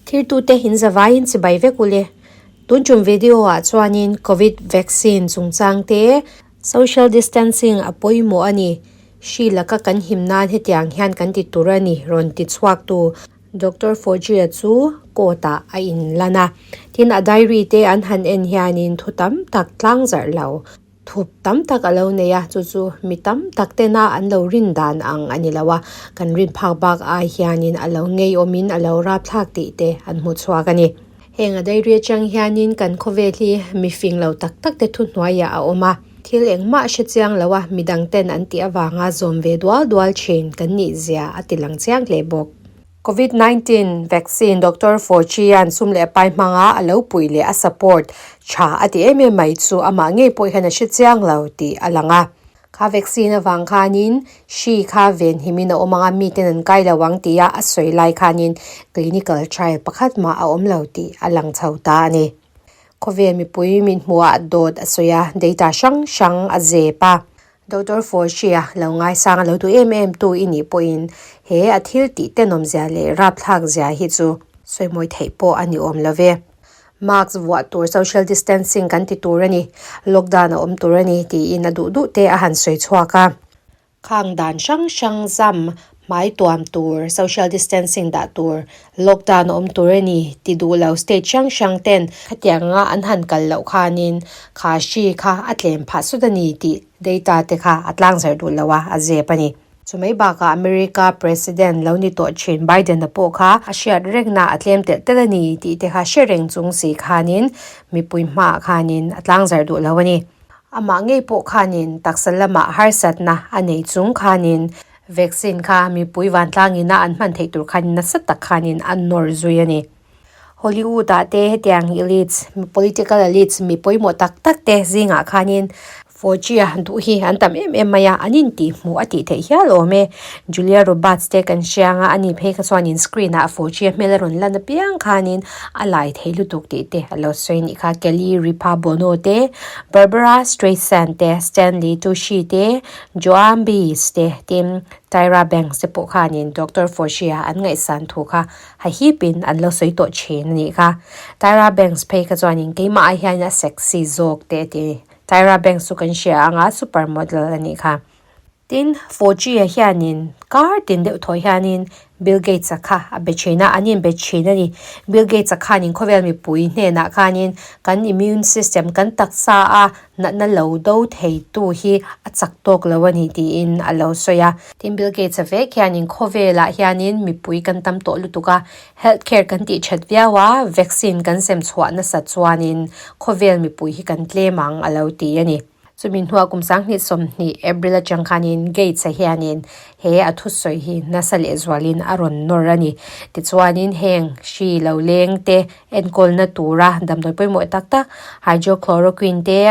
Thirtute in zavaiin chibai vek ule. Tun tum video ah chuanin Covid vaccine chungchang te social distancing a pawimawh a ni. Hri laka kan him nan hetiang hian kan ti tur a ni rawn ti chhuak tu Doctor Fauci-a chu court ah a inlan a. Tin a diary te an han en hianin thu tam tak tlang zarh lo. Thup tam tak a lo nei a, chu chu mi tam tak tena an lo rin dan ang a ni lo a, kan rin phak bak ai hianin a lo ngeiawmin a lo rapthlak tih te an hmu chhuak a ni. Heng a diary atang hianin kan khawvel hi mi fing lo tak tak te thuhnuaiah a awm a, thil engmah hre chiang lo a midang ten an tih avanga zawm ve dual dual thin kan nih zia a ti lang chiang hle bawk. Covid 19 vaccine Doctor Fauci-a'n sum leh pai hmanga a lo puih leh a support tha a ti em em mai chu amah ngei pawh hian a hre chiang lo tih a lang a. Kha vaccine avang khanin hri kha venhimin a awm ang a, miten an kai lo ang tia a sawi lai khanin clinical trial pakhat mah a awm lo tih a lang chho ta a ni. Khawvel mipui min hmuhah dawt a sawi a, data hrang hrang a zep a. Doctor Fauci-a lo ngaisang a lo duh em em tu i nih pawhin he a thil tih tenawm zia leh rapthlak zia hi chu sawimawi theih pawh a ni awm lo ve. Mask vuah tur, social distancing kan ti tur a ni, lockdown a awm tur a ni tiin a duh duh te a han sawi chhuak a. Khang dan hrang hrang zam hmai tuam tur, social distancing dah tur, lockdown a awm tur a ni ti duh lo state hrang hrang ten khatianga an han kal loh khanin kha hri kha a tlem phah sut a ni tih data te kha a tlang zarh duh lo a, a zep a ni. Chumai bakah America President lo ni tawh thin Biden-a pawh kha a hriat rengna a tlem telh telh a ni tih te kha hre reng chung si khanin mipui hmaah khanin a tlang zarh duh lo a ni. Amah ngei pawh khanin taksa lamah harsatna a nei chung khanin Vaccine kha mipui vantlang ina an hman theih tur khan nasa tak khanin an nawr zui a ni. Hollywood ah te hetiang elites, political elites mi pawimawh tak tak te zingah khanin Fauci-a duh hi an tam em em mai a, an intih hmuh a tih theih hial awm e. Julia Roberts te kan hria anga ani phei kha chuanin screen ah Fauci-a hmel a rawn lan apiang khanin a lai thei lutuk tih te a lo sawi anih kha. Kelly Ripa Bono te, Barbara Streisand te, Stanley Tucci te, Joan Baez te tin Tyra Banks te pawh khanin Doctor Fauci-a an ngaihsan thu kha hahipin an lo sawi tawh thin a nih kha. Tyra Banks phei kha chuanin keimah ah hian a sexy zawk te a ti. Tyra Banks chu kan hria anga super model a nih kha. Tin, Fauci-a hianin kar tin deuh thaw hianin Bill Gates-a kha a be thin a, an inbe thin a ni. Bill Gates-a khanin khawvel mipui hnenah khanin kan immune system kan taksa a natna lo do theitu hi a chak tawk lo a ni tiin a lo sawi a. Tin, Bill Gates-a vek hianin khawvelah hianin mipui kan tam tawh lutuk a, health care kan tih that viau a, vaccine kan sem chhuah nasat chuanin khawvel mipui hi kan tlem ang a lo ti a ni. Chumi hnuah kum sanghnih sawmhnih April atang khanin Gates-a hianin he a thusawi hi nasa lehzualin a rawn nawr a ni. Tichuanin heng hri lo leng te enkawlna tura damdawi pawimawh tak tak hydrochloroquine te,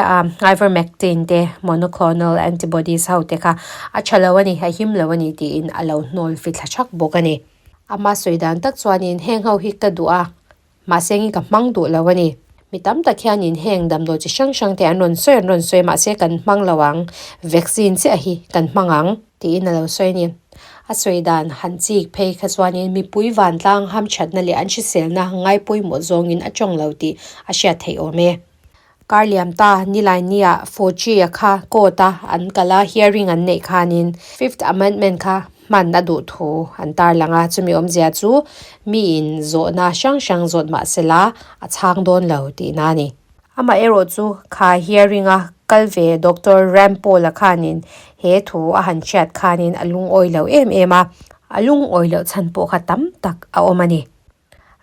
ivermectin te, monoclonal antibodies ho te kha a tha lo a ni, a him lo a ni tiin a lo hnawl fithla thak bawk a ni. Ama sawi dan tak chuanin heng ho hi ka duh a. Mahse engin ka hmang duh lo a ni. Mi tam tak hianin heng damdawi chi hrang hrang te an rawn sawi an rawn sawi mahse kan hmang lo ang, vaccine chiah hi kan hmang ang tiin a lo sawi a ni. A sawi dan han chik phei kha chuanin mipui vantlang hamthatna leh an hriselna ngai pawimawh zawngin a tawng lo tih a hriat theih awm e. Kar liam ta nilai nia Fauci-a kha court a an kal a, hearing an neih khanin Fifth Amendment kha hman a duh thu an tarlang a, chumi awmzia chu miin zawhna hrang hrang zawt mah sela a chhang dawn lo tihna a ni. Amaherawh chu kha hearing a kal ve Doctor Rand Paul-a khanin he thu a han hriat khanin a lungawi lo em em a, a lungawi loh chhan pawh kha tam tak a awm a ni.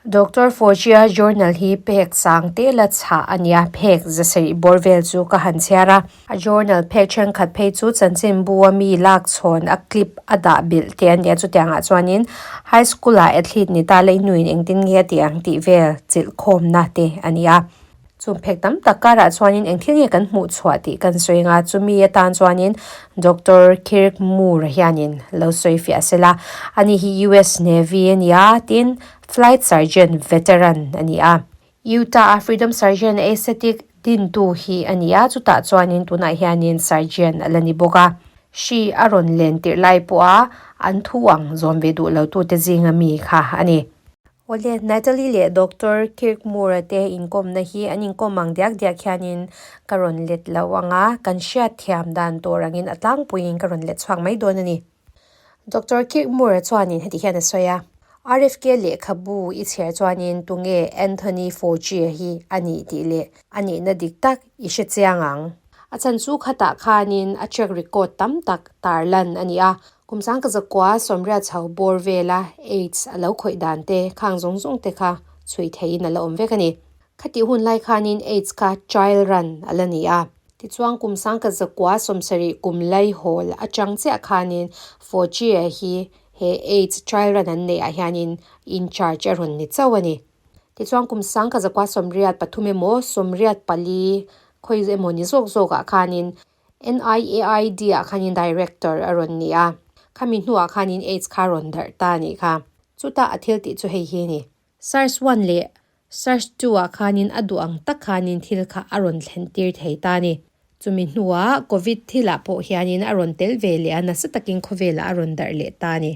Doctor Fauci-a journal hi phek sang te la chhah a nia, phek zasarih bawr vel chu ka han chhiar a. A journal phek thenkhat phei chu chanchinbu a mi lak chhawn a clip a dah bilh te a nia, chutiangah chuanin high school-ah athlete ni ta leh nuin engtin nge a tih ang tih vel chilh khawmna te a ni a. Chung phek tam tak karah chuanin eng thil nge kan hmuh chhuah tih kan sawi anga chumi atan chuanin Doctor Kirk Moore hianin lo sawi fiah sela ani hi US Navy a ni a tin Flight Sergeant veteran a ni a. Utah a Freedom Sergeant Aesthetic dintu hi a ni a chutah chuanin tunah hianin Sergeant a la ni bawk a. Hri a rawn len tirh lai pawha An thu ang zawm ve duh lo tute zinga mi kha a ni. Awle, Natalie leh Doctor Kirkmoor-a te inkawmna hi an inkawm ang diak diak hianin ka rawn let lo ang a, kan hriat thiam dan tur angin a tlangpuiin ka rawn let chhuak mai dawn a ni. Doctor Kirkmoor-a chuanin heti hian a sawi a, RFK lehkhabu i chhiar chuanin tunge Anthony Fauci-a hi a nih tih leh a nihna dik tak i hre chiang ang. A chhan chu khatah khanin a track record tam tak tarlan a ni a, kum sangka zakua sawmriat chho bawr vela AIDS a lo khawih dan te khang zawng zawng te kha chhui theihin a la awm vek a ni. Khatih hun lai khanin AIDS kha trial run a la ni a. Tichuan kum sangka zakua sawmsarih kum laihawl atang chiah khanin Fauci-a hi he AIDS trial run an neih ah hianin in charge a rawn ni chauh a ni. Tichuan kum sangka zakua 83 emaw 84 khawi emaw ni zawk zawk ah khanin NIAID ah khanin director a rawn ni a, khami hnuah khanin AIDS kha a rawn darh ta a nih kha. Chutah a thil tih chu hei hi a ni. SARS 1 leh SARS 2 ah khanin a duh ang tak khanin thil kha a rawn thlen tir thei ta a ni. Chumi hnuah Covid thilah pawh hianin a rawn tel ve leh a, nasa takin khawvelah a rawn darh leh ta a ni.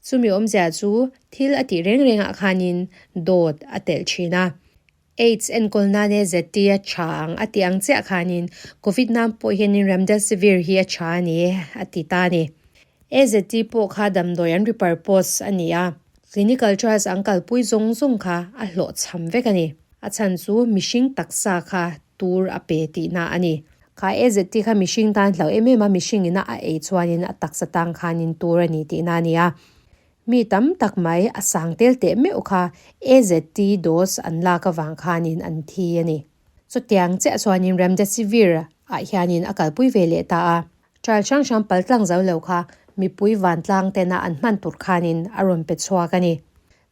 Chumi awmzia chu thil a tih reng rengah khanin dawt a telh thin a. AIDS enkawl nan e ZT a tha ang a tih ang chiah khanin Covid nan pawh hianin Remdesivir hi a tha a ni e a ti ta a ni. AZT pawh kha damdawi an repurpose a ni a, clinical trials an kalpui zawng zawng kha a hlawhchham vek a ni. A chhan chu mihring taksa kha tur a pe tihna a ni. Kha AZT kha mihring tan hlau em em a, mihring ina a ei chuanin a taksa tang khanin tur a ni tihna a ni a. Mi tam tak mai a sang tel teh meuh kha AZT dose an lak avang khanin an thi a ni. Chutiang chiah chuanin Remdesivir ah hianin a kalpui ve leh ta a. Trial hrang hrang pal tlang zo lo kha mipui vantlang tena an hman tur khanin a rawn pe chhuak a ni.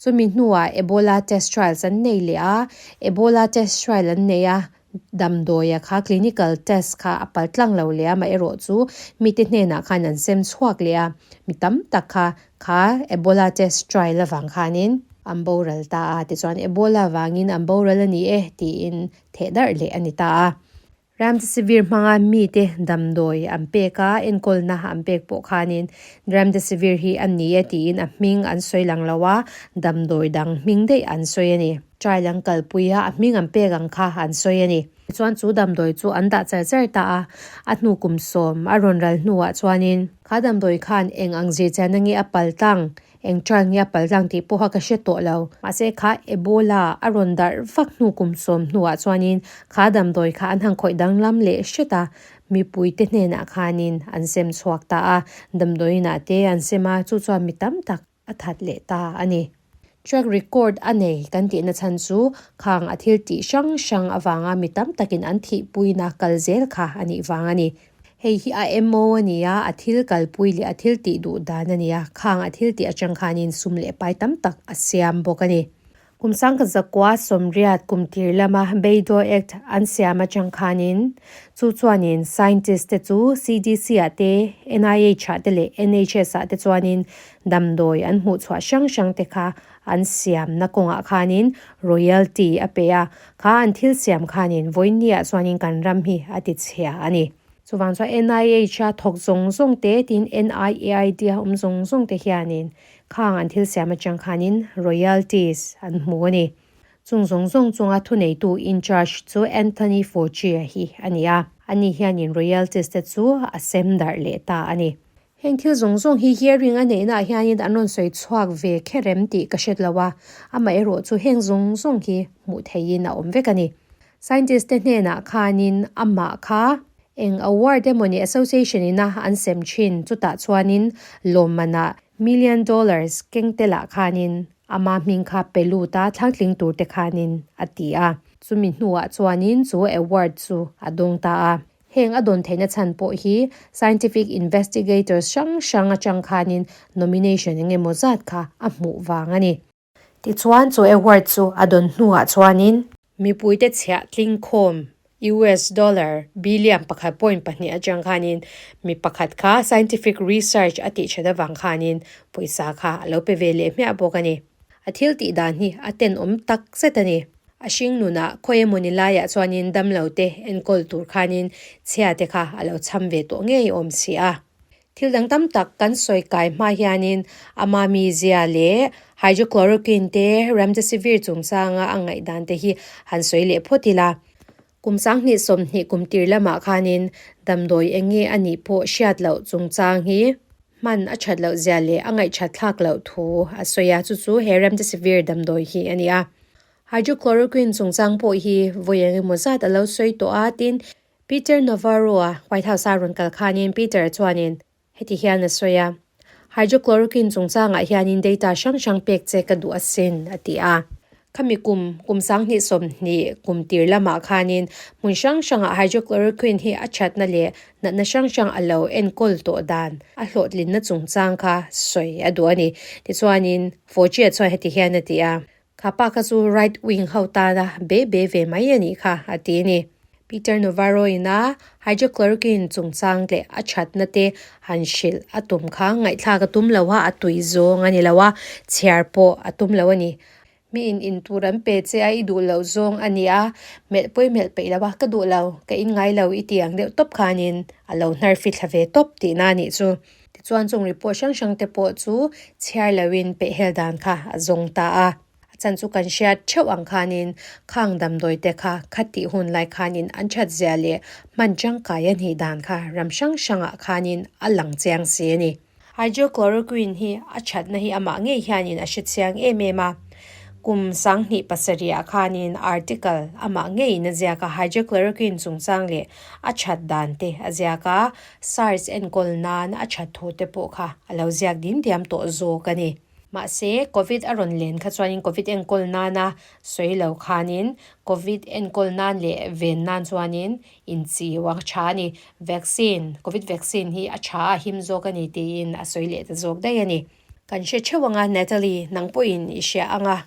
Chumi hnuah Ebola test trials an nei leh a, Ebola test trial an nei a, damdawia kha clinical test kha a pal tlang lo leh a, amaherawh chu mite hnenah khan an sem chhuak leh a, mi tam tak kha kha Ebola test trial avang khanin an boral ta a, tichuan Ebola vangin an boral a ni e tiin theh darh leh a ni ta a. Remdesivir hmanga mite damdawi an pek a, enkawlna an pek pawh khanin Remdesivir hi a ni e tiin a hming an sawi lang lo a, damdawi dang hming daih an sawi a ni. Trial an kalpui a, a hming an pek ang kha an sawi a ni. Tichuan chu damdawi chu an dah char char ta a, a hnu kum sawm a rawn ral hnuah chuanin kha damdawi khan eng ang zirchianna nge a pal tlang Eng trial nge a pal tlang tih pawha ka hre tawh lo. Mahse kha Ebola a rawn darh vak hnu kum sawm hnuah chuanin kha damdawi kha an han khawih danglam leh hret a, mipuite hnenah khanin an sem chhuak ta a, damdawiinah te an sem a, chu chuan mi tam tak a that leh ta a ni. Track record a nei kan tihna chhan chu khang a thil tih hrang hrang avanga mi tam takin an thihpuina kal zel kha a nih vang a ni. Hei hi a emaw a ni a, a thil kalpui leh a thil tih duh dan a ni a, khang a thil tih atang khanin sum leh pai tam tak a siam bawk a ni. Kum sangkhat zakua sawmriat kum tir lama Bayh-Dole Act an siam atang khanin chu chuanin scientist te chu CDC ah te, NIH ah te leh NHS ah te chuanin damdawi an hmuh chhuah hrang hrang te kha an siamna kawngah khanin royalty a pe a, Kha an thil siam khanin vawinia chuanin kan ram hi a ti chhia a ni. Chuvang chuan NIH a thawk zawng zawng te tin NIAID a awm zawng zawng te hianin khang an thil siam atang khanin royalties an hmu a ni. Chung zawng zawng chunga thuneitu in charge chu Anthony Fauci a hi a ni a. Ani hianin royalties te chu a sem darh leh ta a ni. Heng thil zawng zawng hi hearing a neihna ah hianin an rawn sawi chhuak ve kherem tih ka hret lo a, amaherawh chu heng zawng zawng hi hmuh theihin a awm vek a ni. Scientist te hnenah khanin amah kha eng award emawni association ina an sem thin chutah chuanin lawmmanah million dollars keng telah khanin ama hming kha pe lut a thlangtling tur te khanin a ti a. Chumi hnuah chuanin chu award chu a dawng ta a. Heng a dawn theihna chhan pawh hi scientific investigators hrang hrang atang khanin nomination eng emaw zat kha a hmuh vang a ni. Tichuan chu award chu a dawn hnuah chuanin. Mipuite chhiah tling khawm US dollar billion pakhat point pahnih atang khanin mi pakhat kha scientific research a tih that avang khanin pawisa kha a lo pe ve leh hmiah bawk a ni. A thil tih dan hi a tenawm tak zet a ni. A hring nunah khawi emawni laiah chuanin damlo te enkawl tur khanin chhia te kha a lo cham ve tawh ngei awm si a. Thil dang tam tak kan sawi kai hma hianin ama mizia leh hydrochloroquine te remdesivir chungchanga a ngaihdan te hi han sawi leh phawt ila. Kum 2020 kum tir lamah khanin damdawi eng nge a nih pawh hriat loh chungchang hi hman a that loh zia leh a ngaihthat thlak loh thu a sawi a, chu chu he remdesivir damdawi hi a ni a. Hydrochloroquine chungchang pawh hi vawi eng emaw zat a lo sawi tawh a, tin Peter Navarro-a White House-a rawn kal khanin Peter chuanin heti hian a sawi a, Hydrochloroquine chungchangah hianin data hrang hrang pek che ka duh asin, a ti a. Khami kum, kum 2020 kum tir lamah khanin hmun hrang hrangah hydrochloroquine hi a thatna leh natna hrang hrang a lo enkawl tawh dan a hlawhtlinna chungchang kha sawi a duh a ni. Tichuanin Fauci-a chuan heti hian a ti a. Kha pa kha chu right wing ho tana be be ve mai a nih kha, a ti a ni. Peter Navarro ina hydrochloroquine chungchang leh a thatna te han hrilh a tum kha ngaihthlak a tum lo a, a tui zawng a ni lo a, chhiar pawh a tum lo a ni. Mi in in tur an pe che a, i duh loh zawng a ni a, melh pawi melh peih lo a, ka duh lo, ka in ngai lo i ti ang deuh tawp khanin a lo hnar fithla ve tawp tihna a nih chu. Tichuan chung report hrang hrang te pawh chu chhiar loin pehhel dan kha a zawng ta a. A chan chu kan hriat theuh ang khanin khang damdawi te kha khatih hun lai khanin an that zia leh hman tangkai a nih dan kha ram hrang hrangah khanin a lang chiang si a ni. Hydrochloroquine hi a thatna hi amah ngei hianin a hre chiang em em a. Kum 2007 ah khanin article amah ngeiin a ziak a, hydrochloroquine chungchang leh a that dan te a ziak a. SARS enkawl nan a that thu te pawh kha a lo ziak dim diam tawh zawk a ni. Mahse, Covid a rawn len kha chuanin Covid enkawl nana sawi lo khanin Covid enkawl nan leh ven nan chuanin inchiu a tha a ni. Vaccine, Covid vaccine hi a tha a him zawk a ni tiin a sawi leh ta zawk daih a ni. Kan hre theuh ang a, Natalie, nang pawhin i hria ang a.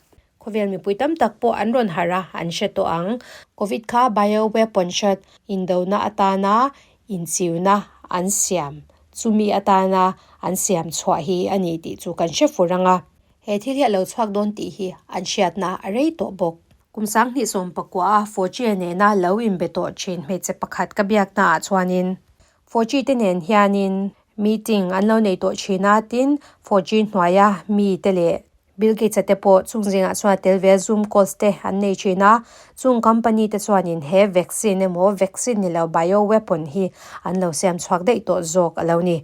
Khawvel mipui tam tak pawh an rawn harh a, an hre tawh ang. Covid kha bioweapon hrat indona atana inchiuna an siam, chumi atana an siam chhuah hi a ni tih chu kan hre fur ang a. He thil hi a lo chhuak dawn tih hi an hriatna a rei tawh bawk. Kum 2019 a Fauci nena lo inbe tawh thin hmeichhe pakhat ka biaknaah chuanin Fauci te nen hianin meeting an lo nei tawh thin a, tin Fauci hnuaia mi te leh Bill Gates-a te pawh chung zingah chuan a tel ve a, Zoom calls te an nei thin a, chung company te chuanin he vaccine emaw vaccine ni lo bioweapon hi an lo siam chhuak daih tawh zawk a lo ni.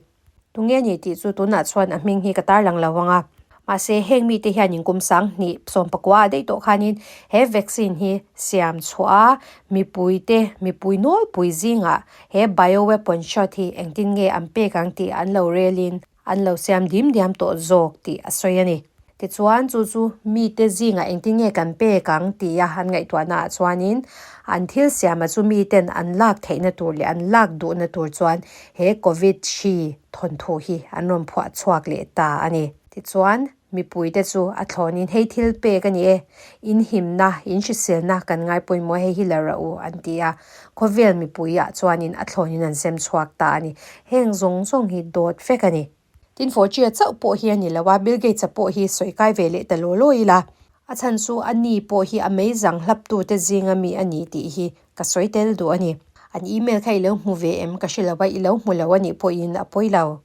Tunge ni tih chu tunah chuan a hming hi ka tarlang lo ang a. Mahse heng mite hianin kum 2019 ah daih tawh khanin he vaccine hi siam chhuah a, mipuite mipui nawlpui zingah he bioweapon shot hi engtin nge an pek ang tih an lo relin An lo siam dim diam tawh zawk tih a sawi a ni. Tichuan, chu chu mite zingah engtin nge kan pek ang tia an ngaihtuahnaah chuanin an thil siama chu miten an lak theihna tur leh an lak duhna tur chuan he Covid hri thawnthu hi an rawn phuah chhuak leh ta a ni. Tichuan, mipuite chu a thlawnin hei thil pek a ni e, in himna, in hriselna kan ngai pawimawh hei hi la rah u an ti a. Khawvel mipuiah chuanin a thlawnin an sem chhuak ta a ni. Heng zawng zawng hi dawt vek a ni. Tin, Fauci-a chauh pawh hi a ni lo a, Bill Gates-a pawh hi sawi kai ve leh ta law law ila. A chhan chu a ni pawh hi a meizang hlaptute zinga mi a ni tih hi ka sawi tel duh a ni. An email kha i lo hmu ve em ka hre lo a, i lo hmu lo a nih pawhin a pawi lo.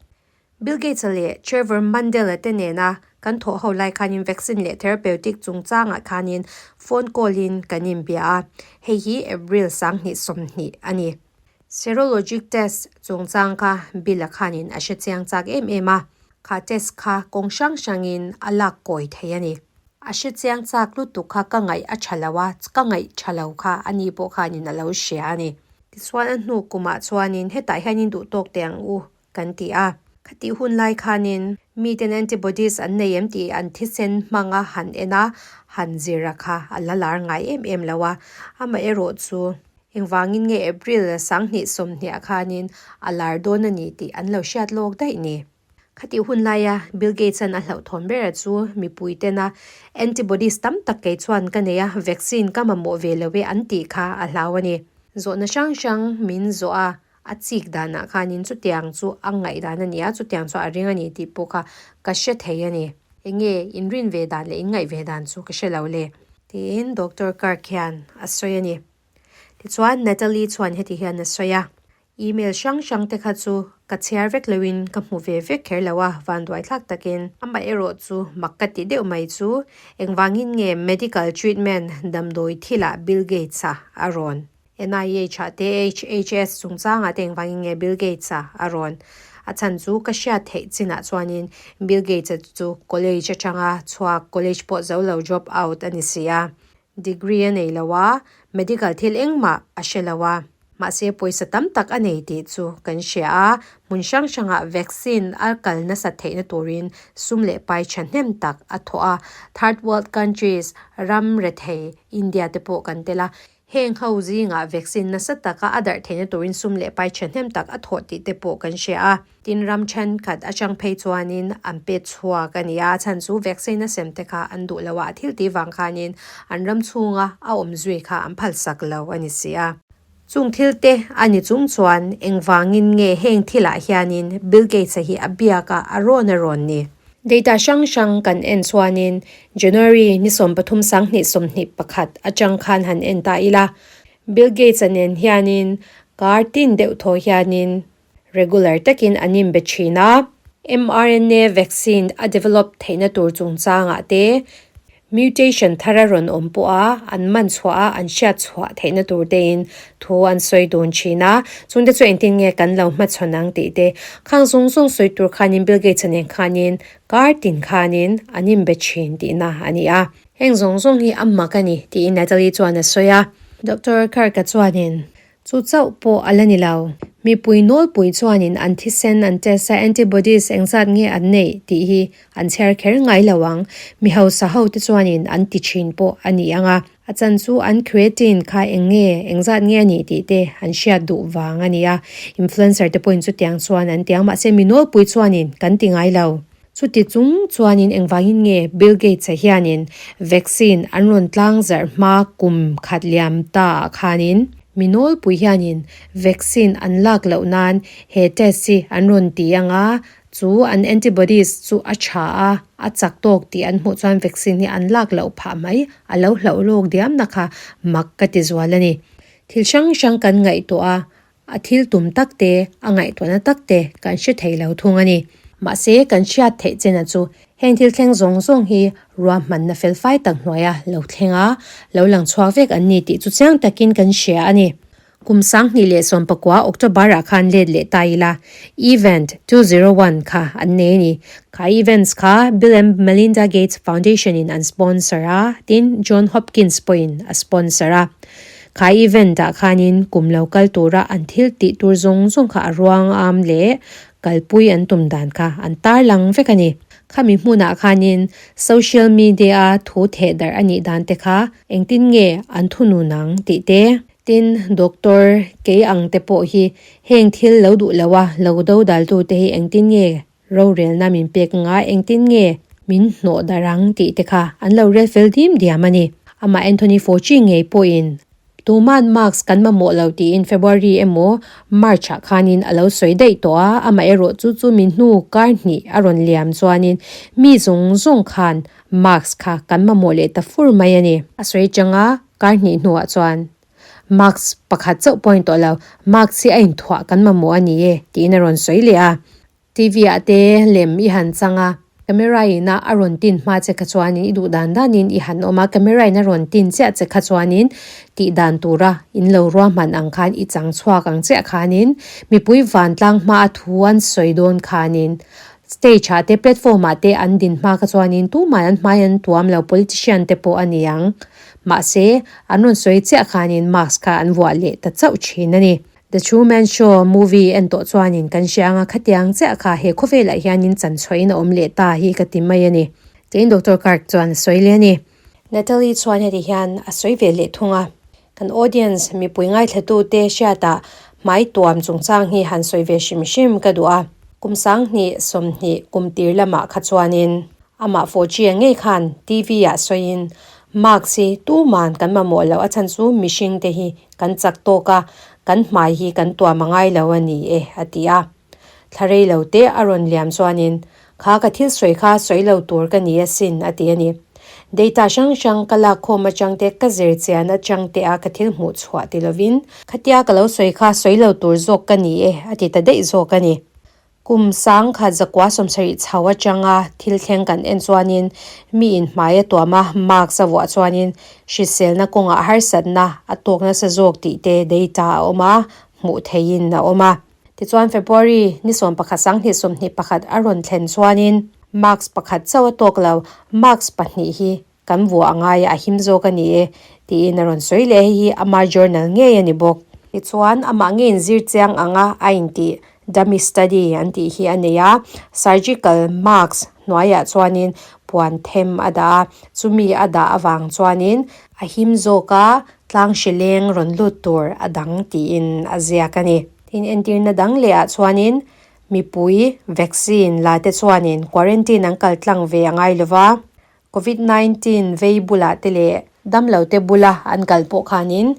Bill Gates-a leh Trevor Mandela te nena kan thawh ho lai khanin vaccine leh therapeutic chungchangah khanin phone call-in kan inbia a, hei hi April 2020 a ni. Serologic test chungchang kha Bill-a khanin a hre chiang chak em em a, kha test kha kawng hrang hrangin a lak kawi thei a ni. A hre chiang chak lutuk kha ka ngaih a tha lo a, ka ngaih tha lo kha a ni pawh khanin a lo hria a ni. Tichuan a hnu kumah chuanin hetah hianin duh tawk teh ang u kan ti a. Khatih hun lai khanin miten antibodies an nei em tih an thisen hmanga han en a, han zir a kha a la lar ngai em em lo a. Amaherawh chu engvangin nge April 2020 ah khanin a lar dawn a ni tih an lo hriat lawk daih ni. Khatih hun laia Bill Gates-a'n a hlauhthawn ber chu mipui tena antibodies tam tak kei chuan ka nei a, vaccine ka mamawh ve lo e an tih kha a hlau a ni. Zawhna hrang hrang min zawh a, A chik danah khanin chutiang chu a ngaihdan a ni a, chutiang chu a ring a ni tih pawh kha ka hre thei a ni. Enge inrin ve dan leh inngaih ve dan chu ka hre lo le. Tiin Doctor Kirk hian a sawi a ni. Tichuan Natalie chuan heti hian a sawi a, Email hrang hrang te kha chu Ka chhiar vek loin ka hmu ve vek kher lo a, vanduai thlak takin. Amaherawh chu mak ka ti deuh mai chu engvangin nge medical treatment damdawi thilah Bill Gates-a a rawn NIH-ah te HHS chungchangah te engvangin nge Bill Gates-a a rawn a chhan chu ka hriat theih chinah chuanin Bill Gates-a chu college atanga chhuak college pawh zo lo drop out a ni si a. Degree a nei lo a, medical thil engmah a hre lo a. Mahse pawisa tam tak a nei tih chu kan hria a, hmun hrang hrangah vaccine a kal nasat theihna turin sum leh pai thahnem tak a thawh a. Third world countries ram rethei India te pawh kan tel a, heng ho zingah vaccine nasa taka a darh theihna turin sum leh pai thahnem tak a thawh tih te pawh kan hria a. Tin ram thenkhat atang phei chuanin an pet chhuak a ni a, a chhan chu vaccine a sem te kha an duh lo a, a thil tih vang khanin an ram chhunga a awm zui kha an phalsak lo a ni si a. Chung thil te a ni chung chuan engvangin nge heng thilah hianin Bill Gates-a hi a biak a, a rawn a rawn ni? Data hrang hrang kan en chuanin January ni 13 2021 atang khan han en ta ila, Bill Gates-a nen hianin kar tin deuh thaw hianin Regular takin an inbe thin a. mRNA vaccine a develop theihna tur chungchangah te, mutation thar a rawn awm pawh a, an man chhuah a, an hriat chhuah theihna tur tein thu an sawi dun thin a. Chungte chu engtin nge kan lo hmachhawn ang tih te, khang zawng zawng sawi tur khanin Bill Gates-a nen khanin kar tin khanin an inbe thin tihna a ni a. Heng zawng zawng hi a mak a ni tiin Natalie chuan a sawi a. Doctor Kirk-a chuanin Chu chauh pawh a la ni lo. Mipui nawlpui chuanin an thisen an test a, antibodies engzat nge an neih tih hi an chhiar kher ngai lo ang. Mi hausa ho te chuanin an ti thin pawh a ni ang a. A chan chu an creatine kha eng nge, engzat nge a nih tih te an hriat duh vang a ni a. Influencer te pawhin chutiang chuan an ti ang, mahse mi nawlpui chuanin kan ti ngai lo. Chuti chung chuanin engvangin nge Bill Gates-a hianin vaccine an rawn tlang zarh hma kum khat liam ta ah khanin mi nawlpui hianin vaccine an lak loh nan he test hi an rawn ti ang a, chu an antibodies chu a tha a, a chak tawk tih an hmuh chuan vaccine hi an lak loh phah mai a lo hlauh lawk diamna kha mak ka ti zual a ni. Thil hrang hrang kan ngaihtuah a, A thil tum tak te, a ngaihtuahna tak te kan hre thei lo thung a ni. Mahse, kan hriat theih chena chu heng thil thleng zawng zawng hi ruahmanna felfai tak hnuaia lo thleng a, lo lang chhuak vek an ni tih chu chiang takin kan hria a ni. Kum 2019 October-ah khan let leh ta ila, Event 201 kha an nei a ni. Kha events kha Bill and Melinda Gates Foundation-in an sponsor a, tin John Hopkins pawhin a sponsor a. Kha event ah khanin kum lo kal tura an thil tih tur zawng zawng kha a ruang am leh kalpui an tum dan kha an tar lang vek a ni. Khami hmunah khanin social media a thu theh darh a nih dan te kha engtin nge an thunun ang tih te, tin doctor kei ang te pawh hi heng thil lo duh lo a lo dodal tu te hi engtin nge Rorelna min pek nga engtin nge min hnawh darh ang tih te kha an lo rel fel dim diam a ni. Amah Anthony Fauci ngei pawhin tuman mask kan mamawh lo tiin February emaw March ah khanin a lo sawi daih tawh a, amaherawh chu chu mi hnu kar hnih a rawn liam chuanin mi zawng zawng khan mask kha kan mamawh leh ta fur mai a ni. A sawi changa kar hnih hnuah chuan mask pakhat chauh pawh a ni tawh lo, mask hi a inthuah kan mamawh a ni e tiin a rawn sawi leh a. TV ah te lem i han chang a, camera in a a rawn tin hma che kha chuanin i duh dan danin i han awm a, camera in a rawn tin chiah che kha chuanin tih dan tura in lo ruahman ang khan i chang chhuak ang chiah khanin mipui vantlang hma a thu an sawi dawn khanin stage ah te platform ah te an din hma kha chuanin tumah an hmai an tuam lo politician te pawh a ni ang mahse an rawn sawi chiah khanin mask kha an vuah leh ta chauh thin a ni. The Truman Show movie en tawh chuanin kan hria anga khatiang chiah kha he khawvelah hianin chanchhuahin a awm leh ta hi ka ti mai a ni. Tiin Doctor Kirk chuan a sawi leh a ni. Natalie chuan heti hian a sawi ve leh thung a, Kan audience mipui ngaithlatute hriatah hmai tuam chungchang hi han sawi ve hrim hrim ka duh a. Kum 2020 kum tir lamah kha chuanin Amah Fauci-a ngei khan TV-ah sawiin, Mask hi tuman kan mamawh loh a chhan chu mihring te hi kan chak tawk a, kan hmai hi kan tuam a ngai lo a ni e, a ti a. Thla rei lo te a rawn liam chuanin, Kha ka thil sawi kha sawi lo tur ka ni asin, a ti a ni. Data hrang hrang ka lak khawm atang te, ka zir chian atang te a ka thil hmuh chhuah ti lovin, khatia ka lo sawi kha sawi lo tur zawk ka ni e, a ti ta daih zawk a ni. Kum 1970 chho atanga thil thleng kan en chuanin mi in hmai a tuam a, mask a vuah chuanin hriselna kawngah harsatna a tawk nasa zawk tih te data a awm a, hmuh theihin a awm a. Tichuan February ni 11 2021 a rawn thlen chuanin mask pakhat chauh a tawk lo, mask pahnih hi kan vuah a ngai a, a him zawk a ni e tiin a rawn sawi leh a, hei hi ama journal ngei a ni bawk. Tichuan amah ngeiin zir chiang anga a intih dummy study an tih hi a nei a, surgical mask hnuaiah chuanin puan them a dah a, chumi a dah avang chuanin a him zawk a, tlang hri leng rawn lut tur a dang tiin a ziak a ni. Tin, entirna dang leh ah chuanin mipui vaccine la te chuanin quarantine an kal tlang ve a ngai lova, Covid 19 vei bulah te leh damlo te bula an kal pawh khanin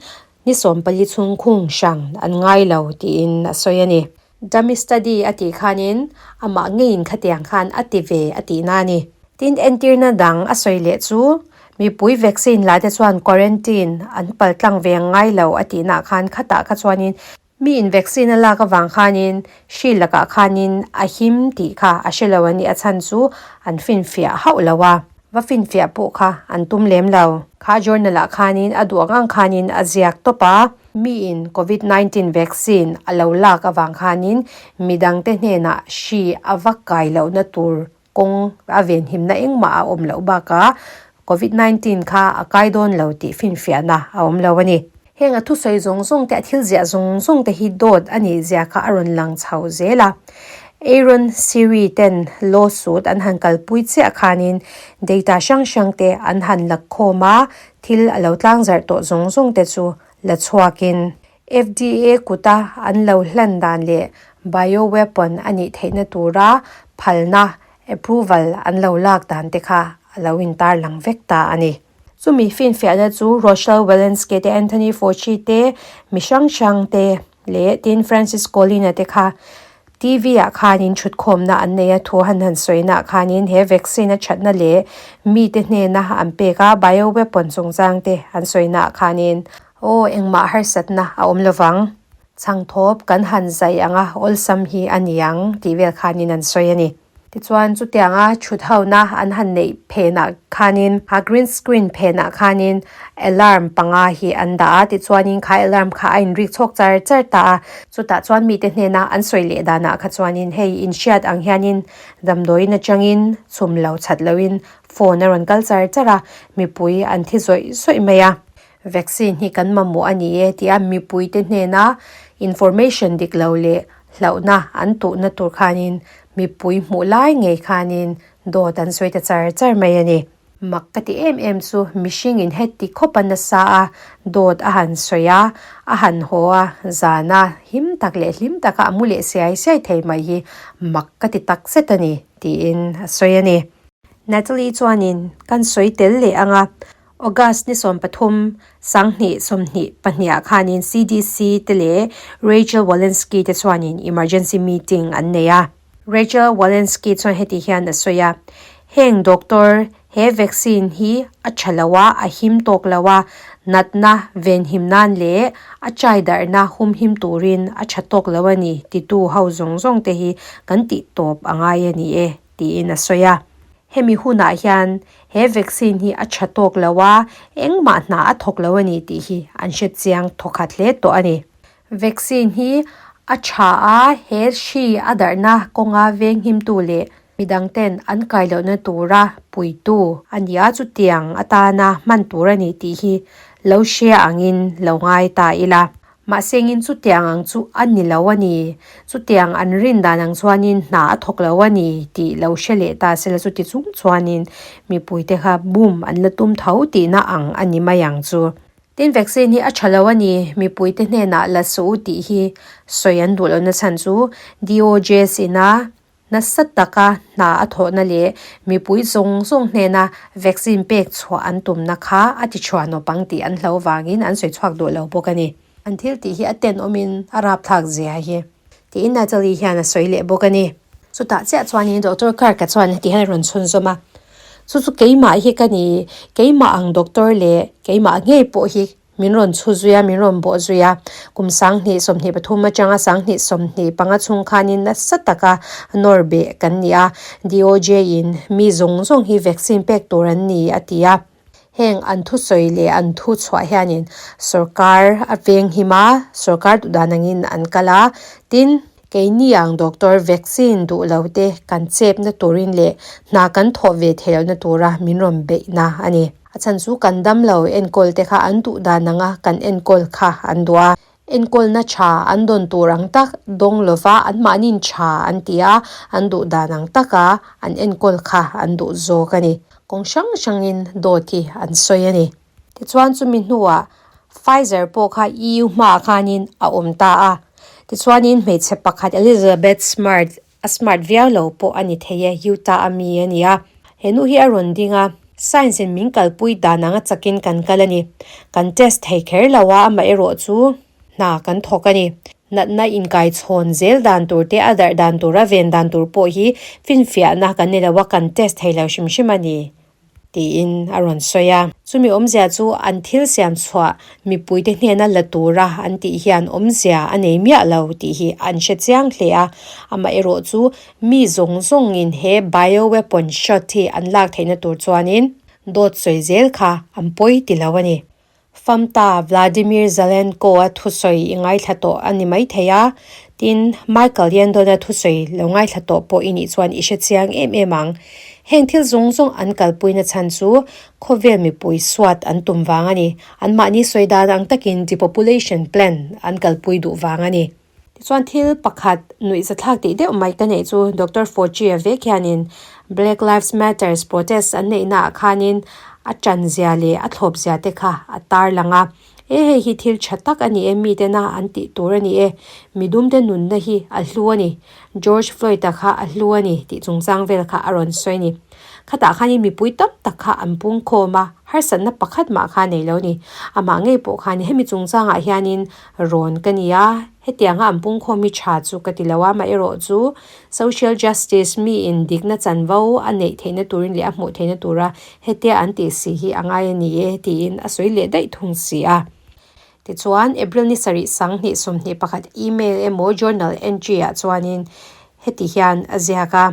ni 14 chhung khung hrang an ngai lo tiin a sawi a ni. Dummy study a tih khanin amah ngeiin khatiang khan a ti ve a tihna a ni. Tin, entirna dang a sawi leh chu mipui vaccine la te chuan quarantine an paltlang ve ngai lo a tihnaah khan khatah kha chuanin Mi in vaccine a lak avang khanin hri lakah khanin a him tih kha a hre lo a nih a chhan chu an finfiah hauh lo a, va finfiah pawh kha an tum lem lo. Kha journal ah khanin a duh ang ang khanin a ziak tawp a, mi in covid 19 vaccine a lo lak avang khanin midangte hnenah hri a va kai lohna tur kawng a venhimna engmah a awm loh bakah Covid 19 kha a kai dawn lo tih finfiahna a awm lo a ni. Heng a thusawi zawng zawng te, a thil ziah zawng zawng te hi dawt a nih zia kha a rawn lang chho zel a. Aaron Siri ten lawsuit an han kalpui chiah khanin data hrang hrang te an han lakkhawm a, thil a lo tlangzarh tawh zawng zawng te chu la chhuakin FDA kuta an lo hlan dan leh bioweapon a nih theihna tura phalna, approval, an lo lak dan te kha a lo intarlang vek ta a ni. Chumi finfiahna chu Rochelle Walensky te, Anthony Fauci te, mi hrang hrang te leh tin Francis Collin-a te kha TV-ah khanin thutkhawmna an nei a, thu han han sawinaah khanin he vaccine a thatna leh mite hnena an pek a, bioweapon chungchang te an sawinaah khanin Aw, engmah harsatna a awm lovang. Chhangthawp kan han zai anga awlsam hi a ni ang tih vel khanin an sawi a ni. Tichuan, chutianga thut hona an han neih phenah khanin, a green screen phenah khanin alarm panga hi an dah a, tichuanin kha alarm kha a inrik chhawk char char ta a. Chutah chuan mite hnena an sawi leh danah kha chuanin hei inhriat ang hianin damdawiin atangin chhum lo chat loin phone a rawn kal char char a, mipui an thi zawih zawih mai a. Vaccine hi kan mamawh a ni e tia mipuite hnena information dik lo leh hlauhna an tuhna tur khanin mipui hmuh lai ngei khanin dawt an sawi ta char char mai a ni. Mak ka ti em em chu mihring in heti khawp a nasa a, dawt a han sawi a, a han haw a, zana him tak leh hlim taka a mu leh siai siai thei mai hi mak ka ti takzet a ni tiin a sawi a ni. Natalie chuanin kan sawi tel leh ang a, August ni 13, 2022 ah khanin CDC te leh Rachel Walensky te chuanin emergency meeting an nei a. Rachel Walensky chuan heti hian a sawi a, Heng doctor, he vaccine hi a tha lo a, a him tawk lo a, natna venhim nan leh a chai darhna humhim turin a tha tawk lo a ni titu ho zawng zawng te hi kan tih tawp a ngai a ni e, tiin a sawi a. Hemi hunah hian he vaccine hi a tha tawk lo a, engmah hna a thawk lo a ni tih hi an hre chiang thawkhat hle tawh a ni. Vaccine hi a tha a, he hri a darhna kawnga venghimtu leh midangten an kai lohna tura puitu a ni a, chutiang atana hman tur a ni tih hi lo hria angin lo ngai ta ila. Mahse ngin chutiang ang chu a ni lo a ni, chutiang an rin dan ang chuanin hna a thawk lo a ni tih lo hre leh ta sela chuti chung chuanin mipuite kha boom an la tum tho tihna ang a ni mai ang chu. Tin vaccine hi a tha lo a ni, mipuite hnenah la suh u tih hi sawi an duh lohna chhan chu DOJS ina Nasa taka hna a thawhna leh mipui zawng zawng hnena vaccine pek chhuah an tumna kha a ti chhuah naupang tih an hlo vangin an sawi chhuak duh lo bawk a ni. An thil tih hi a tenawmin a rapthlak zia hi tiin Natalie hian a sawi leh bawk a ni. Chutah chiah chuanin Doctor Kirk-a chuan heti hian a rawn chhunzawm a, Chu chu keimah hi ka ni, keimah ang doctor leh keimah ngei pawh hi. Min rawn chhu zui a, min rawn bawh zui a. Kum 2023 atanga 2025 chhung khanin nasa taka nawr beh kan ni a. DOJ in mi zawng zawng hi vaccine pek tur an ni a ti a. Heng an thusawi leh an thu chhuah hianin sorkar a veng him a, sorkar duhdan angin an kal a. Tin, keini ang doctor vaccine duh lo te kan chepna turin leh hna kan thawh ve theih lohna tura min rawn beihna a ni. A chhan chu kan dam lo enkawl te kha an duh dan anga kan enkawl kha an duh a. Enkawlna tha an dawn tur ang tak dawng lova anmahniin tha an ti a, an duh dan ang taka an enkawl kha an duh zawk a ni. Kawng hrang hrangin dawt hi an sawi a ni. Tichuan chumi hnuah Pfizer pawh kha EU hmaah khanin a awm ta a. Tichuanin hmeichhe pakhat Elizabeth Smart A smart viau lo pawh a ni thei e, Utah a mi a ni a. He nu hi a rawn ding a, science in min kalpui dan anga chakin kan kal a ni. Kan test thei kher lo a, amaherawh chu hna kan thawk a ni. Natna inkaichhawn zel dan tur te, a darh dan tur, a ven dan tur pawh hi finfiahna kan ni lo a, kan test thei lo hrim hrim a ni. Tiin a rawn sawi a. Chumi awmzia chu an thil siam chhuah mipuite hnena la tura an tih hian awmzia a nei miah lo tih hi an hre chiang hle a. Amaherawh chu mi zawng zawngin he bioweapon shot hi an lak theihna tur chuanin dawt sawi zel kha an pawi ti lo a ni. Famta Vladimir Zelenko-a thusawi i ngaithla tawh a ni maithei a, tin, Michael Yandon-a thusawi lo ngaithla tawh pawh i nih chuan i hre chiang em em ang. Heng thil zawng zawng an kalpuina chhan chu khawvel mipui suat an tum vang a ni. Anmahni sawi dan ang takin depopulation plan an kalpui duh vang a ni. Tichuan thil pakhat nuih zathlak tih deuh mai ka neih chu Doctor Fauci-a vek hianin Black Lives Matters protest an neihnaah khanin a tanzia leh a thlawpzia te kha a tarlang a. E hei hi thil tha tak a ni e, mitena an tih tur a ni e, midumte nunna hi a hlu a ni, George Floyd-a kha a hlu a ni tih chungchang vel kha a rawn sawi a ni. Khatah khanin mipui tam tak kha an pungkhawm a, harsatna pakhat mah kha a nei lo a ni. Amah ngei pawh khan hemi chungchangah hianin Rawn ka ni a, hetianga an pungkhawm hi tha chu ka ti lo a, amaherawh chu social justice mi in dikna chanvo a neih theihna turin leh a hmuh theihna tura hetia an tih si hi a ngai a ni e tiin a sawi leh daih thung si a. Tichuan, April ni sarih 2021 email emaw journal entry ah chuanin heti hian a ziak a,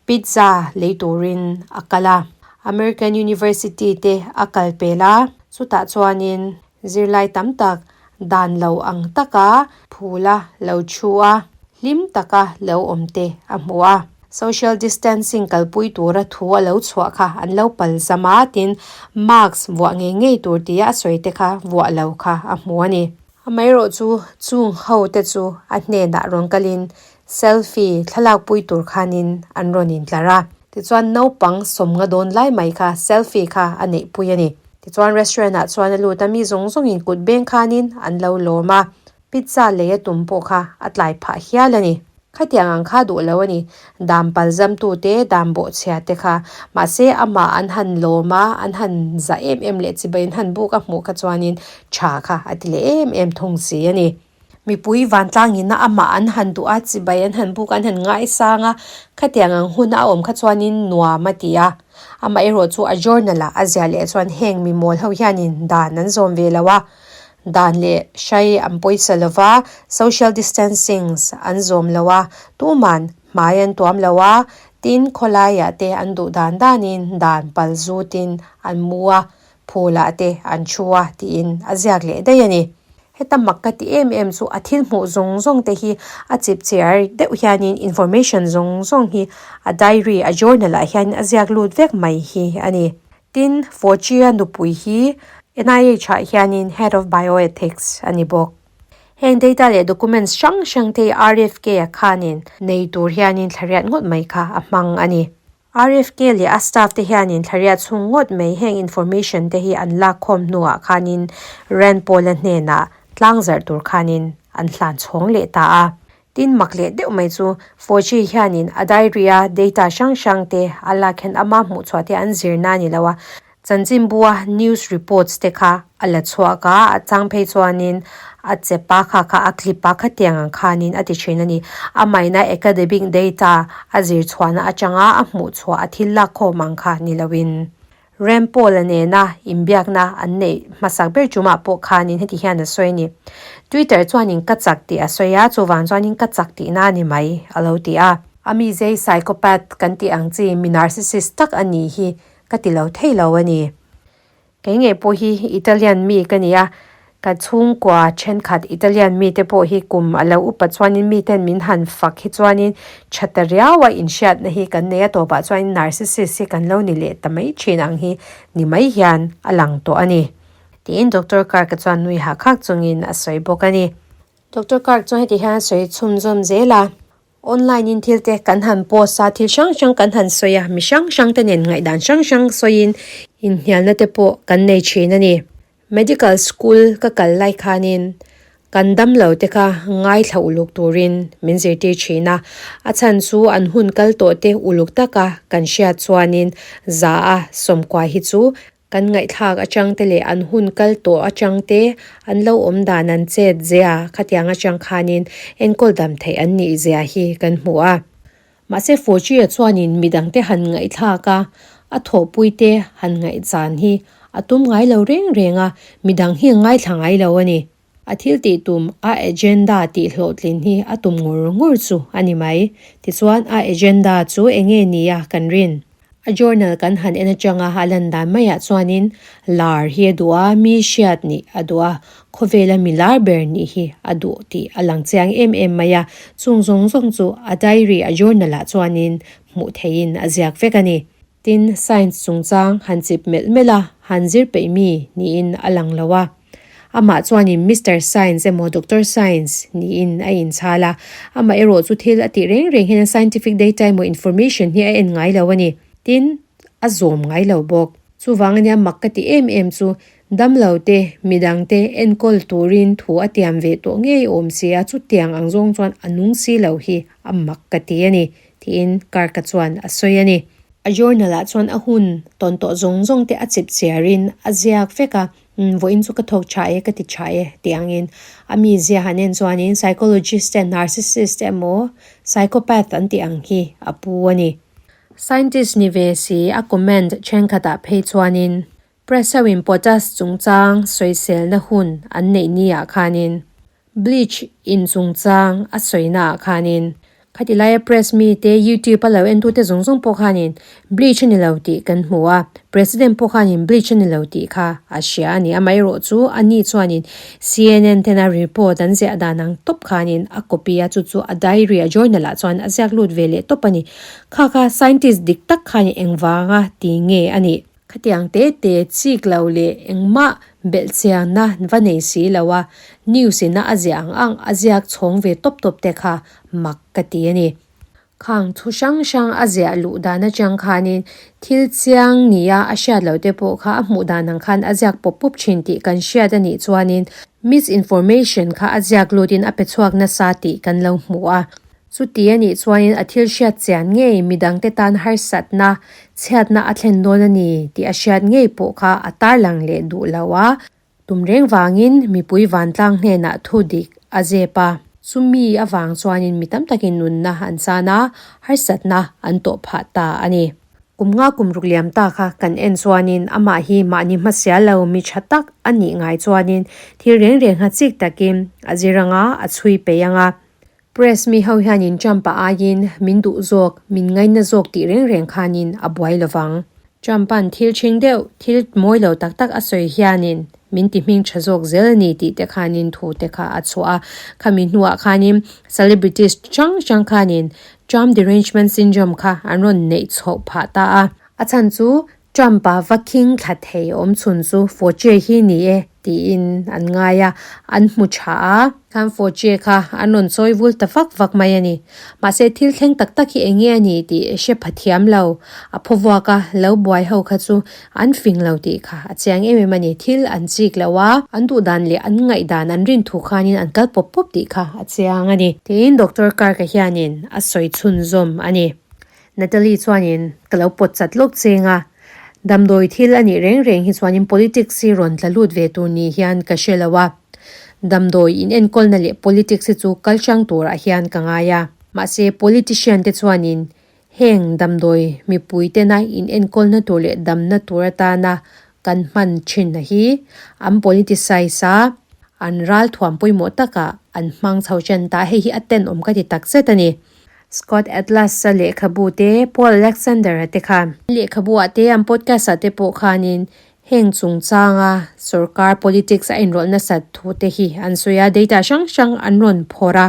Pizza lei turin a kal a, American University te a kal pel a, chutah chuanin Zirlai tam tak dan lo ang taka phula lo thu a, hlim taka lo awm te a hmu a. Social distancing kalpui tura thu a lo chhuah kha an lo pal zam a, tin mask vuah ngei ngei tur tia a sawi te kha vuah lo kha a hmu a ni. Amaherawh chu chung ho te chu a hnenah rawn kalin Selfie thlalak pui tur khanin an rawn intlar a, tichuan naupang sawmnga dawn lai mai kha selfie kha a neih pui a ni. Tichuan restaurant ah chuan a lut a, mi zawng zawngin kut beng khanin an lo lawm a, pizza lei a tum pawh kha a tlai phah hial a ni. Khatiang ang kha duh lo a ni, dam pal zamtu te, dam bawhchhia te kha. Mahse amah an han lawm a, an han za em em leh chibai an han buk a hmuh kha chuanin tha kha a ti leh em em thung si a ni. Mipui vantlangin a amah an han duh a, chibai an han buk a, an han ngaisang a, khatiang ang hun a awm kha chuanin nuam a ti a. Amaherawh chu a journal ah a ziah leh chuan heng mi mawl ho hianin dan an zawm ve lo a, dan leh hrai an pawisa lo va, social distancings an zawm lo a, tuman hmai an tuam lo a, tin khawlaiah te an duh dan danin dan pal zutin an mu a, phulah te an thu a tiin a ziak leh daih a ni. Heta mak ka ti em em chu a thil hmuh zawng zawng te hi a chip chiar deuh hianin information zawng zawng hi a diary a journal ah hian a ziak lut vek mai hi a ni. Tin, Fauci-a nupui hi NIH ah hianin Head of Bioethics a ni bawk. Heng data leh documents hrang hrang te hi RFK a khanin nei tur hianin thlariat ngawt mai kha a hmang a ni. RFK leh a staff te hianin thlariat chhung ngawt mai heng information te hi an lak khawm hnuah khanin Rand Paul-a hnenah tlang zarh tur khanin an hlan chhawng leh ta a. Tin mak leh deuh mai chu Fauci hianin a diary-a data hrang hrang te a lak hian ama hmuhchhuah te an zirna a ni lo a, Chanchinbua news reports te kha a la chhuak a, a chang phei chuanin a chep a, kha kha a clip a, khatiang ang khanin a ti thin a ni. Amaina academic data a zir chhuahna atanga a hmuh chhuah a thil lak khawm ang kha ni loin. Rand Paul-a nena inbiakna an neih hmasak ber tumah pawh khanin heti hian a sawi a ni. Twitter chuanin ka chak tih a sawi a, chuvang chuanin ka chak tihna a ni mai, a lo ti a. A mi zei psychopath kan tih ang chi mi narcissist tak a nih hi ka ti lo thei lo a ni. Kei ngei pawh hi Italian mi ka ni a, ka chhungkua thenkhat Italian mite pawh hi kum a lo upa chuanin miten min han fak hi chuanin tha ta riau a inhriatna hi kan nei a, tawpah chuanin narcissist hi kan lo ni leh ta mai thin ang hi ni mai hian a lang tawh a ni. Tiin Doctor Kirk-a chuan nui hak hak chungin a sawi bawk a ni. Doctor Kirk chuan heti hian a sawi chhunzawm zel a. Online in thil te kan han post a, thil hrang hrang kan han sawi a, mi hrang hrang te nen ngaihdan hrang hrang sawiin inhnialna te pawh kan nei thin a ni. Medical school ka kal lai khanin kan damlo te kha ngaithla uluk turin min zirtir thin a, a chhan chu an hun kal tawh te uluk taka kan hriat chuanin za a sawmkua hi chu Kan ngaihthlak atang te leh an hun kal tawh atang te an lo awm dan an chet zia khatiang atang khanin enkawl dam theih an nih zia hi kan hmu a. Mahse Fauci-a chuanin midangte han ngaihthlak a, a thawhpuite han ngaihzan hi a tum ngai lo reng reng a, midang hi a ngaithla ngai lo a ni. A thil tih tum a agenda tih hlawhtlin hi a tum ngur ngur chu a ni mai. Tichuan a agenda chu eng nge nia kan rin? A journal kan han en atanga a lan dan maiah chuanin lar hi a duh a, mi hriat nih a duh a, khawvela mi lar ber nih hi a duh tih a lang chiang em em mai a. Chung zawng zawng chu a diary, a journal ah chuanin hmuh theihin a ziak vek a ni. Tin, science chungchang han chip melh melh a, han zir peih mi niin a lang lo a. Amah chuanin Mister Science emaw Doctor Science niin a inchhal a, amah erawh chu thil a tih reng reng hian a scientific data emaw information hi a en ngai lo a ni. Tin, a zawm ngai lo bawk. Chuvang ania mak ka ti em em chu damlo te, midang te enkawl turin thu a tiam ve tawh ngei awm si a, chutiang ang zawng chuan a nung si lo hi a mak ka ti a ni, tiin Karka chuan a sawi a ni. A journal-ah chuan a hun tawn tawh zawng zawng te a chip chiarin a ziak vek a, Umm, vawiin chu ka thawk tha e, ka ti tha e tih angin a mizia han en chuanin psychologist te, narcissist te emaw psychopath an tih ang hi a pu a ni. Scientist ni ve si a comment thenkhatah phei chuanin press ho in potash chungchang sawiselna hun an neih ni ah khanin Bleach in chungchang a sawina ah khanin khati laia press mi te youtube a lo en tute zawng zawng pawh khanin bleach a ni lo tih kan hmu a, president pawh khanin bleach a ni lo tih kha a hria a ni. Amaherawh chu a ni chuanin CNN tena report an ziah dan ang tawp khanin a copy a, chu chu a diary a journal ah chuan a ziak lut ve leh tawp a ni. Kha kha scientist dik tak khanin engvanga ti nge a nih? Khatiang te te chik lo leh engmah belhchianna va nei si lo a, news ina a ziah ang ang a ziak chhawng ve tawp tawp te kha mak ka ti a ni. Khang thu hrang hrang a ziah luh dan atang khanin thil chiang nia a hriat loh te pawh kha a hmuh dan ang khan a ziak pawp pawp thin tih kan hriat a nih chuanin misinformation kha a ziak lutin a pe chhuak nasa tih kan lo hmu a. Chuti a nih chuanin a thil hriat chian ngei midangte tan harsatna, chhiatna a thlen dawn a ni tih a hriat ngei pawh kha a tarlang leh duh lo a. Tum reng vangin mipui vantlang hnenah thu dik a zep a. Chumi avang chuanin mi tam takin nunna an chan a, harsatna an tawh phah ta a ni. Kum nga kum ruk liam ta kha kan en chuanin amah hi mahni hmasial lo mi tha tak a nih ngai chuanin thil reng reng ha chik takin a zir anga a chhui peih anga. Press mi ho hianin Trump-a aiin min duh zawk, min ngaina zawk tih reng reng khanin a buai lovang. Trump-a'n thil ṭhing deuh, thil mawi lo tak tak a sawi hianin min ti hming ṭha zawk zel a ni tih te khanin thu te kha a chhuah a. Khami hnuah khanin celebrities hrang hrang khanin Trump derangement syndrome kha an rawn neih chhoh phah ta a. A chhan chu Trump-a va khing thla thei awm chhun chu Fauci hi ni e tiin an ngai a, an hmu tha a. Khan Fauci kha an rawn chawi vul ta vak vak mai a ni. Mahse thil thleng tak tak hi eng nge a ni tih hre pha thiam lo. A phaw vuak a, lo buai ho kha chu an fing lo tih kha a chiang em em a ni. Thil an chik lo a, an duh dan leh an ngaih dan an rin thu khanin an kal pawp pawp tih kha a chiang a ni. Tiin Doctor Kirk-a hianin a sawi chhunzawm a ni. Natalie chuanin ka lo pawt chat lawk cheng a, damdawi thil a nih reng reng hi chuanin politics hi rawn tla lut ve tur ni hian ka hre lo a, damdawi inenkawlna leh politics hi chu kal hrang turah hian ka ngai a. Mahse politician te chuanin Heng damdawi mipui tena in enkawlna tur leh damna tur atana kan hman thin hi an politicize a, an ralthuam pawimawh takah an hmang chho chen ta. Hei hi a tenawm ka ti takzet a ni. Scott Atlas-a lehkhabu te, Paul Alexander-a te khan lehkhabu-ah te, an podcast-ah te pawh khanin Heng chungchanga sorkar politics a inrawlh nasat thu te hi an sawi a, data hrang hrang an rawn phawrh a.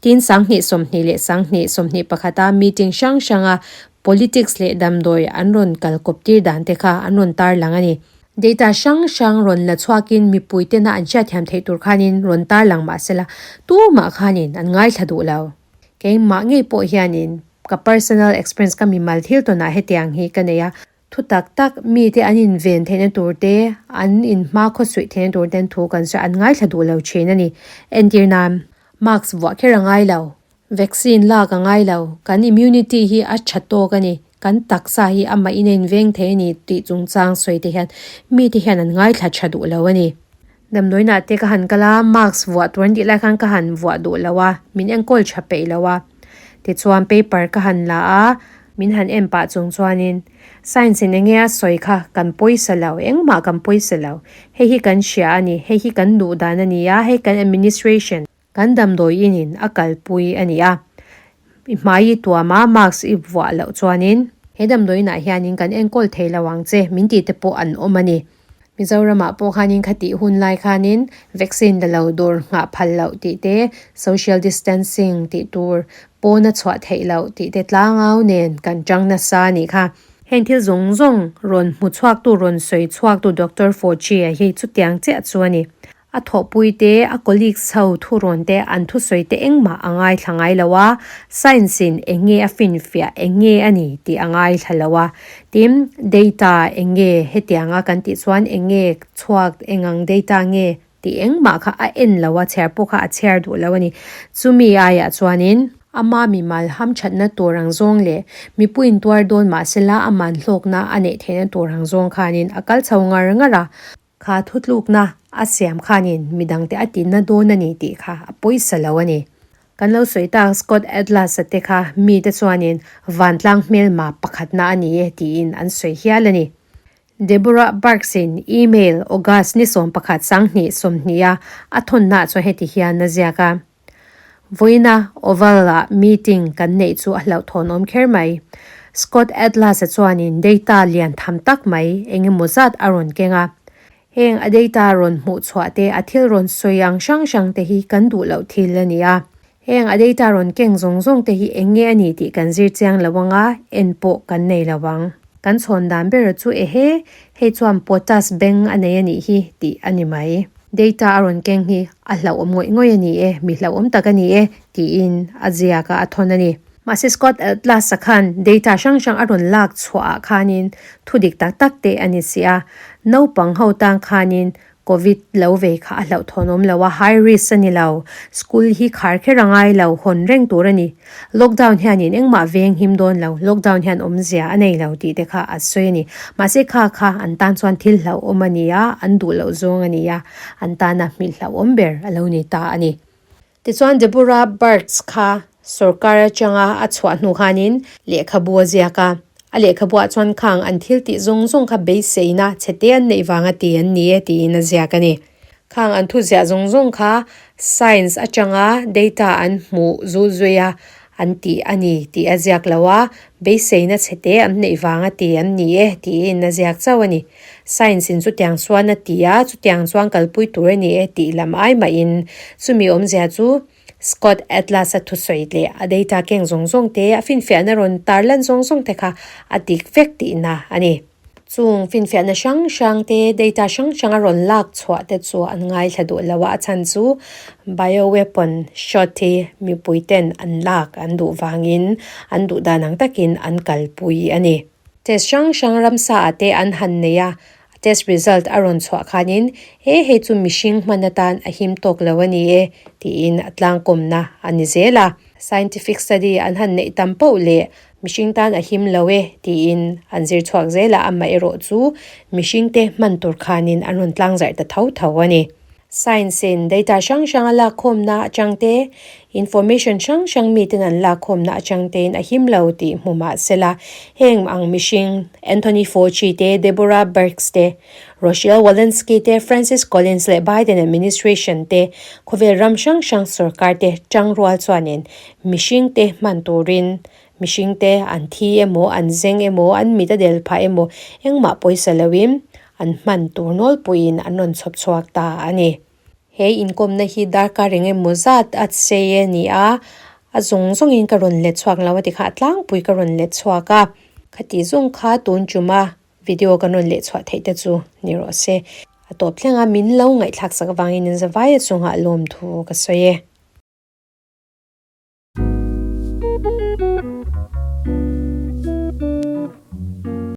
Tin, 2020 leh 2021 a meeting hrang hranga politics leh damdawi an rawn kal kawp tir dan te kha an rawn tarlang a ni. Data hrang hrang rawn la chhuakin mipui tena an hriatthiam theih tur khanin rawn tarlang mah sela, tumah khanin an ngaithla duh lo. Keimah ngei pawh hianin ka personal experience ka mimal thil tawnah hetiang hi ka nei a. Thu tak tak, mite an inven theihna tur te, an inhma khawsuih theihna tur ten thu kan sawi an ngaithla duh lo thin a ni. Entir nan, mask vuah kher a ngai lo, vaccine lak a ngai lo, kan immunity hi a tha tawk a ni, kan taksa hi amah in a inveng thei a ni tih chungchang sawi te hian mite hian an ngaithla tha duh lo a ni. Damdawiinah te ka han kal a, mask vuah tur an tih lai khan ka han vuah duh lo a, min enkawl tha peih lo a. Tichuan paper ka han la a, min han en pah chung chuanin science in enge a sawi kha kan pawisa lo, engmah kan pawisa lo. Hei hi kan hria a ni, hei hi kan duh dan a ni a, hei kan administration, kan damdawi in in a kalpui a ni a. I hmai i tuam a, mask i vuah loh chuanin he damdawi inah hianin kan enkawl thei lo ang che min tih te pawh an awm a ni. Mizoramah pawh khanin khatih hun lai khanin vaccine la lo dawr nghah phal loh tih te, social distancing tih tur pawna chhuah theih loh tih te tlangau nen kan chang nasa a nih kha. Heng thil zawng zawng rawn hmu chhuaktu, rawn sawi chhuaktu Doctor Fauci-a hi chutiang chiah chu a ni. A thawhpui te, a colleagues ho thurawn te, an thusawi te engmah a ngaithla ngai lo a, science in eng nge a finfiah, eng nge a ni tih a ngaithla lo a. Tin, data eng nge hetianga kan tih chuan eng nge chhuak, eng ang data nge tih engmah kha a en lo a, chhiar pawh kha a chhiar duh lo a ni. Chumi aiah chuanin ama mimal hamthatna tur ang zawng leh mipuiin tuar dawn mahsela aman hlawkna a neih theihna tur ang zawng khanin a kal chho ngar ngar a. Kha thutlukna a siam khanin midangte a tinna dawn a ni tih kha a pawisa lo a ni. Kan lo sawi tak Scott Atlas-a te kha mite chuanin vantlang hmelma pakhatna a ni e tiin an sawi hial a ni. Deborah Birx-in email August ni 11 2020 a a thawnnaah chuan heti hian a ziak a, Vawiina Oval-ah meeting kan neih chu a hlauhthawn awm kher mai. Scott Atlas-a chuanin data lian tham tak mai eng emaw zat a rawn keng a. Heng a data rawn hmuh chhuah te, a thil rawn sawi ang hrang hrang te hi kan duh loh thil a ni a. Heng a data rawn keng zawng zawng te hi eng nge a ni tih kan zir chiang lo ang a, en pawh kan nei lo ang. Kan chhawn dan ber chu ehe, hei chuan potas beng a nei a nih hi tih a ni mai. Data a rawn keng hi a hlauhawm ngawih ngawih a ni e, mi hlauhawm tak a ni e, tiin a ziak a, a thawn a ni. Mahse Scott Atlas-a khan data hrang hrang a rawn lak chhuahah khanin thu dik tak tak te a ni si a, naupang ho tan khanin Covid lo vei kha a hlauhthawnawm lo a, high risk a ni lo, school hi khar kher a ngai lo, hawn reng tur a ni. Lockdown hianin engmah veng him dawn lo, lockdown hian awmzia a nei lo tih te kha a sawi a ni. Mahse kha kha an tan chuan thil hlauhawm a ni a, an duh loh zawng a ni a, an tana hmil hlauhawm ber a lo ni ta a ni. Tichuan Deborah Birx kha sorkar atanga a chhuah hnu khanin lehkhabu a ziak a, a lehkhabuah chuan khang an thil tih zawng zawng kha beiseina chhete an neih vanga ti an ni e tiin a ziak a ni. Khang an thuziah zawng zawng kha science atanga data an hmuh zul zui a an tih a ni tih a ziak lo a, beiseina chhete an neih vanga ti an ni e tiin a ziak chauh a ni. Science in chutiang chuan a ti a, chutiang chuan kalpui tur a ni e tih lam ai mahin chumi awmzia chu Scott Atlas-a thusawi leh a data keng zawng zawng te, a finfiahna rawn tarlan zawng zawng te kha a dik vek tihna a ni. Chung finfiahna hrang hrang te, data hrang hrang a rawn lak chhuah te chu an ngaithla duh lo a, a chhan chu bioweapon shot hi mipui ten an lak an duh vangin an duh dan ang takin an kalpui a ni. Test hrang hrang ramsa ah te an han nei a, test result a rawn chhuah khanin he hei chu mihring hman atan a him tawk lo a ni e tiin a tlangkawmna a ni zel a. Scientific study an han neih tam poh leh Mihring tan a him lo e tiin an zir chhuak zel a, amaherawh chu mihringte hman tur khanin an rawn tlangzarh ta tho tho a ni. Science in data hrang hrang a lakkhawmna atang te, information hrang hrang miten an lakkhawmna atang tein a him lo tih hmu mah sela, heng ang mihring Anthony Fauci te, Deborah Birx te, Rochelle Walensky te, Francis Collins leh Biden administration te, khawvel ram hrang hrang sorkar te tangrual chuanin mihring te hman turin mihring te an thi emaw, an zeng emaw, an mit a del phah emaw engmah pawisa loin An hman tur nawlpuiin an rawn chhawp chhuak ta a ni. He inkawmna hi darkar eng emaw zat a chei a ni a, a zawng zawngin ka rawn let chhuak lo a ti kha a tlangpui ka rawn let chhuak a. Khati zawng kha tun chuma video kan rawn leh chhuah theih te chu ni rawh se. A tawp thleng a min lo ngaihthlak sak avangin in zavai a chungah lawmthu ka sawi e.